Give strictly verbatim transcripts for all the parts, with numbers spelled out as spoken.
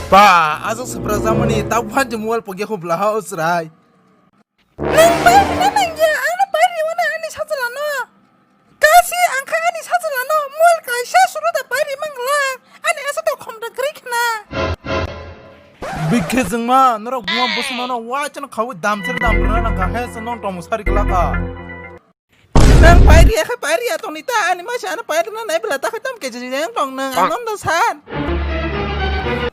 Ba, aswk swprak jakmani, tak phan je mobile pokya kho bwla ha o chwrai. Nwng pai rina nangya, ano pai riwana ani sajla no. Kasi ang kha ani sajla no, mobile kaisa suru da pai ri mangla, ani asa to khom da kwrwi khna. Bikhe jwngma, norok buma bwswngma no wai chano khawi damsir damrwna nang kha, he se non tongmo sari kwlaka. Nang pairi ya khe pairi ya tongni ta ani masa ano pairi na nai bela ta khe tam ke jeng tong nang ang non da san.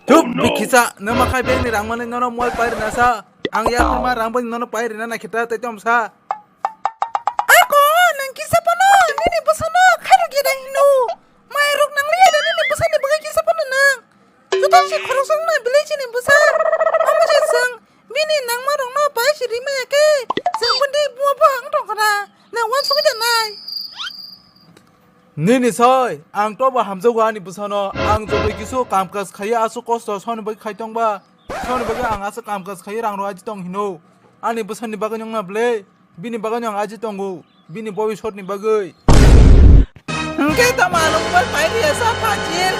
Chup bikhisa nama khai beng ni rang mani nono mol pairi na sa ang ya ma rang bani nono pairi na na khita te tom sa. Ako nang kisa pano nini bwsano khairok ya da hino. Mai rok nang liya da nini bwsani bwkha kisa pano nang. Joto se khoroksa wngna belai chini bwsa. Omo se chwng bini nangma rokno pai si rimaya khe chwng bini buma bwha wng tongkha na. Nang uansugwi da nai. Nini soi, ang tobo hamjago ani bwsano. Ang joto kisu kam kaj khaiya aswk kosto soni bagwi khai tongba. Soni bagwi ang aswk kam kaj khaiya rang rw aji tong hino. Ani bwsani bagwi wngna belai. Bini bagwi ang aji tongo, bini bobisotni bagwi. Hwnkhe tamo ano mobile pai riya sa phajir?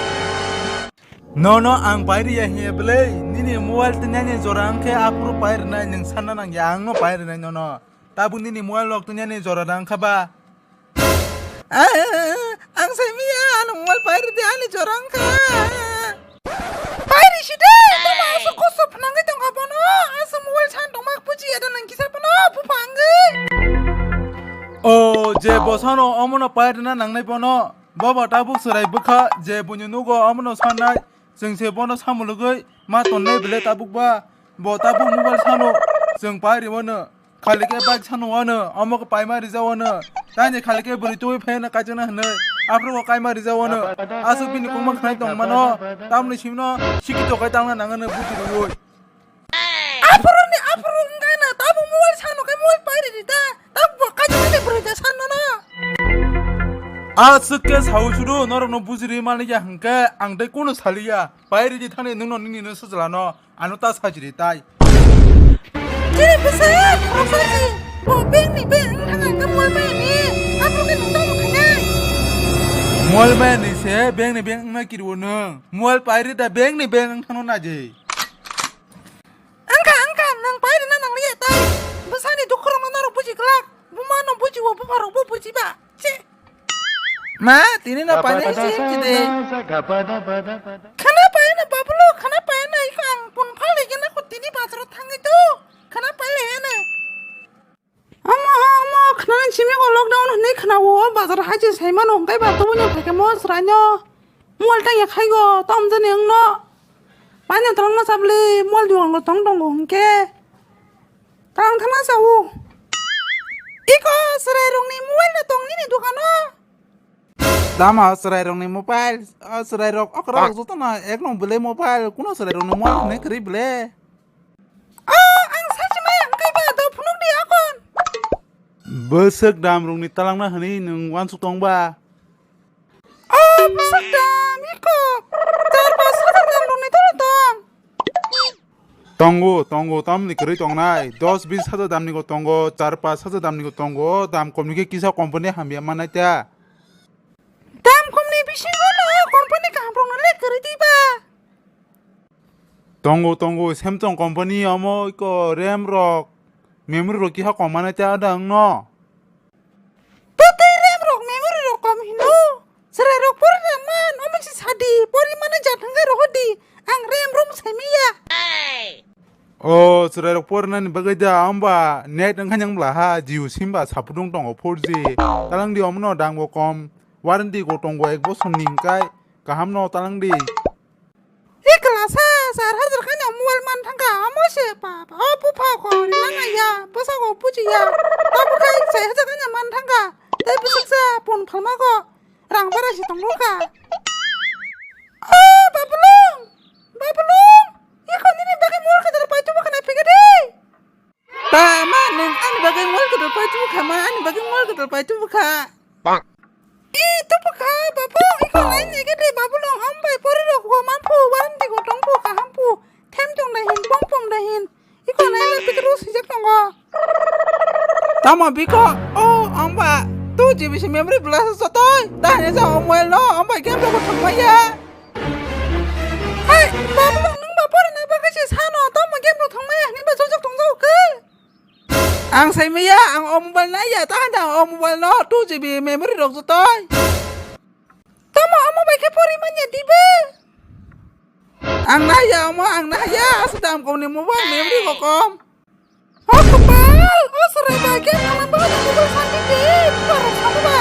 Nono ang pai riya hiya belai, nini mobile twnani jora hwnkhe aphuru pai rwnai nwng sanna nangya ang no pai rwnai nono. Tabuk nini mobile rok twnani jora da wngkha ba? Ah, ang sai miya ano mobile pai ridi ani jora wngkha. Pairi si de, tamo aswk kosto phnangwi tongkha bono, aswk mobile san tongma buji ya da nang kisa bono, bupha wngwi. O, je bosano omono pairina nangnai bono, bobo tabuk chwrai bwkha, je buini nugo omono sanai, chwng se bono samulugwi ma tonnai bele tabuk ba, bo tabuk mobile sano, chwng pairi wano. Khali khe bike sano wano, omo khe paima rija wano. Tani khali khe bwrwi twi phai na kaichana hwnwi. Aphuru khe kaima rija wano. Aswk bini kokma khnai tong mano. Tamni simno sikito kai tangna nangano buti rwi. Aphuru ni aphuru wngkha na, tabuk mobile sano khe mobile pai ridi ta. Tabuk bo kaichana de bwrwi da sano no. Aswk khe sawi sudu norokno bujiri mani ya hwnkhe ang tei kunu saliya. Pai ridi thani nwngno nini no sujlano. Ano ta sajri tai. Chini bwsa khoroksa si bo bank ni bank wng thang ang khe mobile maya ni. Aphuru khe nwng tamo khainai? Mobile maya ni se bank ni bank wngna kiriwo nwng. Mobile pairi da bank ni bank wng thangno naji. Wngkha, wngkha, nwng pairi na nang liya tai. Bwsa ni dukhu rok no norok buji glak. Buma no buji wo, bupha rok bo buji ba. Chi. Ma, tini no paina isi chide. Khana paina babulu, khana paina iko ang pun phal lagi na ko tini bazar thangwi tu. Khana paina ya na. Amo, amo, khana simi ko lockdown hwnwi khana o bazar haji saimano hwnkhe ba tubuni phaikhe mo sraino. Mol tang ya khaigo, tom jani wngno. Paina tolong no sabli, mol duang lo tong tongo hwnkhe. Tang thana sao. Iko chwrai rokni mobile no tong nini dukano? Tamo chwrai rokni mobile, o chwrai rok okra rok joto no ek nung bwlai mobile, kuno chwrai rokni mobile hwnwi kwrwi bwlai. O ang sachi maya hwnkhe ba do phunuk di akon. Bwswk dam rokni talangna hwnwi nwng uansuk tong ba? O bwswk dam iko char pas hajar dam rokni toro tong. Tongo, tongo, tamni kwrwi tongnai. Dos bis hajar damni go tongo, char pas hajar damni go tongo. Dam komni khe kisa company hamya manai ta. Dam komni bisingo no company kaham rokno le kwrwi twi ba. Tongo, tongo, Samsung company omo iko RAM rok, memory rok kiha kom manai ta da wngno. Bo tei RAM rok memory rok kom hino. Chwrai rok pori rang man, omo se sadi, pori mano jat hwnkhe rohor di. Ang RAM rom sai maya. O chwrai rok pori nani bagwi da, amba net wngkha yang bla ha, Jio sim ba sapudung tongo four G. Talang di omono dang bo kom, warranty go tongo ek bosor ni hwnkhe kaham no talang di. E klasa, char hajar khaina mobile man thangkha, amo se papa, o bupha ko rinang ya, bwsa ko buji ya, abo khai char hajar khaina man thangkha, tei bwswk sa pon phalma ko, rang bara se tong rokha. O Babulung, Babulung, iko nini bagwi mol khajar pai tubu khana phege de. Ta ma nwng ani bagwi mol kwtal pai tubu kha ma, ani bagwi mol kwtal pai tubu kha. Bang. E tubu kha babu, iko nai nege de babu long ham bai pori rok go man phu, wan di go tong phu, kaham phu, them tong da hin, pom pom da hin. Iko nai le pitru sijak tongo. Tamo biko, o amba, tu G B C memory blast sotoi, ta ne sa mobile no, amba game rok thang maya. Hai, babu long nwng ba Ang sai maya, ang o mobile naiya, ta handa ang o mobile no two G B memory rok jotoi. Tamo omo bai khe pori manya dibe? Ang naiya omo, ang naiya, aswk dam komni mobile memory bo kom. O kopal, o chwrai bai khe mama bai mobile santi de, bubar rok santi ba.